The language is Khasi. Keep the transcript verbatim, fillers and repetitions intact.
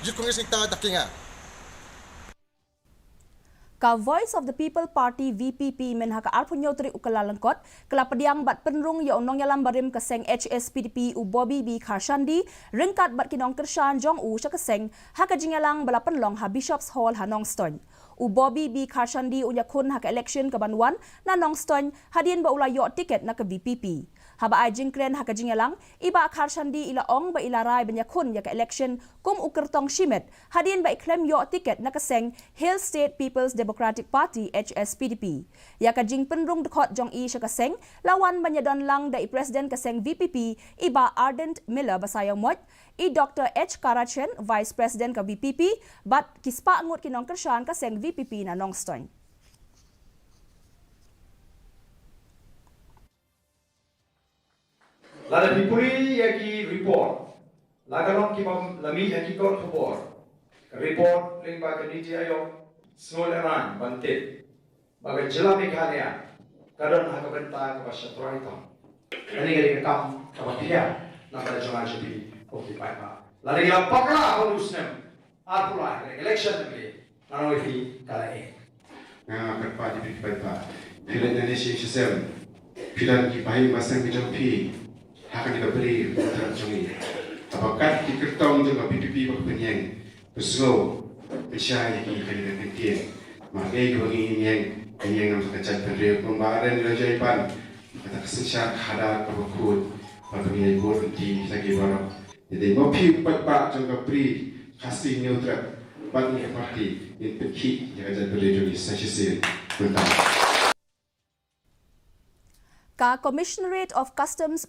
Jukung ising ta dakinga. Ka Voice of the People Party V P P mynha ka arphew hynñiew tarik u Kyllalyngkot ka la pdiang bad pynrung ïa u nongïalam barim ka seng H S P D P u Bobby B Kharshandi ryngkat bad ki nongkyrshan jong u sha ka seng ha ka jingïalang ba la pynlong ha Bishops Hall ha Nongstoiñ. U Bobby B Kharshandi un ïakhun ha ka election ka ban wan na Nongstoiñ hadien ba u la ïoh tiket na ka V P P. Haba ai jingkren ha ka jingïalang, i Bah Kharshandi i la ong ba i la rai ban ïakhun ïa ka election kum u kyrtong shimet hadien ba i khlem ïoh tiket na ka seng Hill State People's Democratic Party H S P D P. Ïa ka jingpynrung dkhot jong i sha ka seng la wan ban ïadon lang da i President ka seng V P P i Bah Ardent Miller Basaiawmoit, i Doctor H Karachen, Vice President ka V P P, bad ki spah ngut ki nongkyrshan ka seng V P P na Nongstoiñ. Lada phi pule ïa ki report, la ka long ki bym la mih ha ki kot khubor. Ka report lyngba ka NITI Aayog, sngewlehrain ban tip ba ka jylla Meghalaya ka don ha ka bynta kaba sha trai tam. Kane ka dei ka kam kaba clear na ka jong nga jong phi, ko ki paidbah. Lada ngi la bakla ha u snem arphew lai, ka election na ka dei, nga ong ïa phi ka la eh. Nga kyrpad ïa phi ki paidbah, phi leit nangne sha ïing sha sem, phi don ki bahaïing baseng ki jong phi ha kane ka bri u Hynñiewtrep jong ngi. Haba kat ki kyrtong jong ka V P P ba ka pynïeng, pynshai ïa ki ha kane ka kyntien. Markei kaba ngi ïeng, ngi ïeng namar ka jaitbynriew, kumba aren ïa la jai ban, kata ka synshar khadar kaba khuid, bad ba ngi ïai bud lynti ïa ki baroh. Ïa dei ma phi u paidbah jong ka bri Khasi Hynñiewtrep bad ngi ka party ngin pynkhih ïa ka jaitbynriew jong ngi sa shisien mynta. Ka Commissionerate of Customs